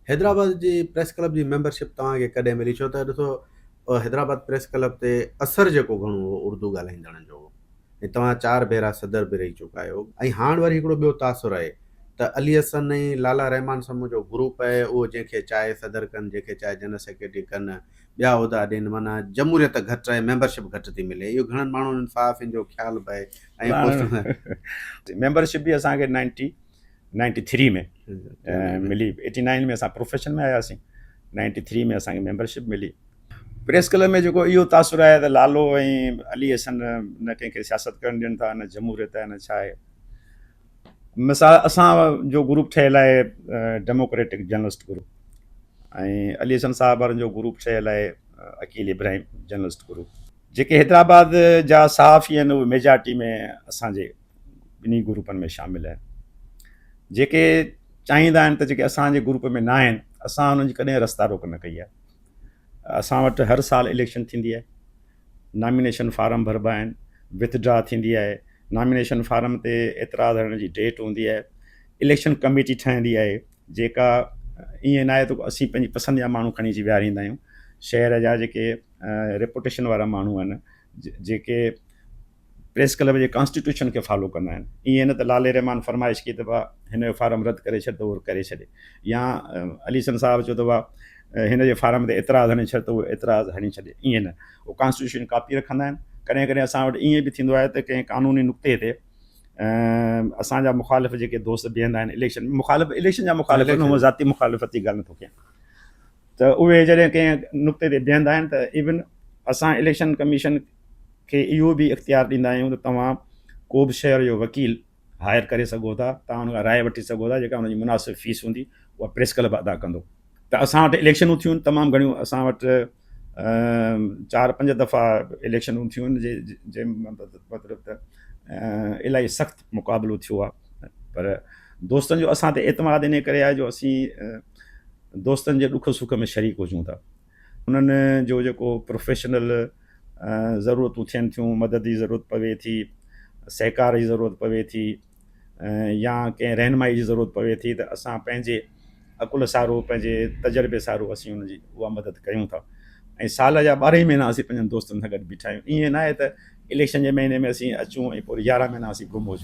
حيدرآباد جي press club جي membership توهان کي ڪڏهن ملي ڇو ته ڏسو حيدرآباد پريس ڪلب تي اثر جيڪو گهڻو هو اردو ڳالهائيندڙن جو هو ۽ توهان چار ڀيرا صدر به رهي چڪا آهيو ۽ هاڻ وري هڪڙو ٻيو تاثر آهي ته علي حسن ۽ لالا رحمان سمون جو گروپ آهي اهو جنهن کي چاهي صدر ڪن جنهن کي چاهي جنرل سيڪريٽري ڪن ٻيا عهدا ڏين معنيٰ جمهوريت گهٽ آهي ميمبرشپ گهٽ ٿي ملي اهو گهڻن ماڻهن صحافين جو خيال به آهي ۽ پوسٽ ميمبرشپ به اسان کي نائنٽي نائنٽي ٿري ۾ ملي ايٽي نائن ۾ اسان پروفيشن ۾ آياسين نائنٽي ٿري ۾ اسانکي ميمبرشپ ملي پريس ڪلب ۾ جيڪو اهو تاثر آهي ته لالو ۽ علي حسن نه ڪنهن کي سياست ڪرڻ ڏين ٿا نه جمهوريت آهي نه ڇا آهي مثال اسان جو گروپ ٺهيل آهي ڊيموڪريٽڪ جرنلسٽ گروپ ۽ علي حسن صاحب وارن جو گروپ ٺهيل آهي عقيل ابراهيم جرنلسٽ گروپ جيڪي حيدرآباد جا صحافي آهن اهي ميجارٽي ۾ اسانجي ٻنهي گروپن ۾ شامل آهن جيڪي چاهيندا آهن ته جيڪي اسانجي گروپ ۾ نه آهن اسان انهن جي ڪڏهن رستا روڪ نه ڪئي آهي اسان وٽ هر سال اليڪشن ٿيندي آهي نامينيشن فارم ڀربا آهن وٿ ڊرا ٿيندي آهي نامينيشن فارم تي اعتراض هڻڻ جي ڊيٽ هوندي آهي اليڪشن ڪميٽي ٺهندي آهي جيڪا ائين نه آهي ته اسين پنهنجي پسند جا ماڻهو کڻي اچي ويهاريندا آهيون شهر جا جيڪي ريپوٽيشن وارا ماڻهو آهن جيڪي پريس ڪلب جي ڪانسٽيٽيوشن کي فالو ڪندا آهن ائين نه ته لالي رحمان فرمائش ڪئي ته ڀا هن جو فارم رد ڪري ڇڏ ته اهو ڪري ڇڏي يا علي حسن صاحب چيو ته ڀا هن جي فارم تي اعتراض هڻي ڇڏ ته اهو اعتراض هڻي ڇڏي ائين نه اهو ڪانسٽيٽيوشن ڪاپي رکندا آهن ڪڏهن ڪڏهن اسان وٽ ائين به ٿيندو آهي ته ڪنهن قانوني نقطي تي اسان جا مخالف جيڪي دوست بيهندا آهن اليڪشن مخالف اليڪشن جا مخالف نه ذاتي مخالفت جي ڳالهه نٿو ڪيان ته اهي جڏهن ڪنهن نقطي تي بيهندا آهن ته ايون اسان اليڪشن ڪميشن کي اهو به اختيار ڏيندا آهيون ته توهان ڪو به شهر جو وڪيل هائر ڪري سگهو ٿا توهان ان کان راء وٺي سگهو ٿا جيڪا ان جي مناسب فيس هوندي اها پريس ڪلب ادا ڪندو ته اسان وٽ اليڪشنون ٿيون تمام گهڻيون اسان وٽ چار پنج دفعا اليڪشنون ٿيون جنهن مطلب ته الاهي سخت مقابلو ٿيو آهي پر دوستن جو اسان تي اعتماد ان ڪري آهي جو اسين دوستن جي ڏک سک ۾ شريڪ هجون ٿا انهن جو جيڪو پروفيشنل ضرورتون ٿين ٿيون مدد جي ضرورت پوي ٿي سهڪار جي ضرورت پوي ٿي يا ڪنهن رهنمائي جي ضرورت پوي ٿي ته اسان پنهنجي عقل سارو پنهنجي تجربي سارو اسين ان جي اها مدد ڪيون ٿا ۽ سال جا ٻارهن ئي مهينا اسين پنهنجن دوستن سان گڏ بيٺا آهيون ائين نه آهي ته اليڪشن جي مهيني ۾ اسين اچون ۽ پوء 11 مهينا اسين گم هجون.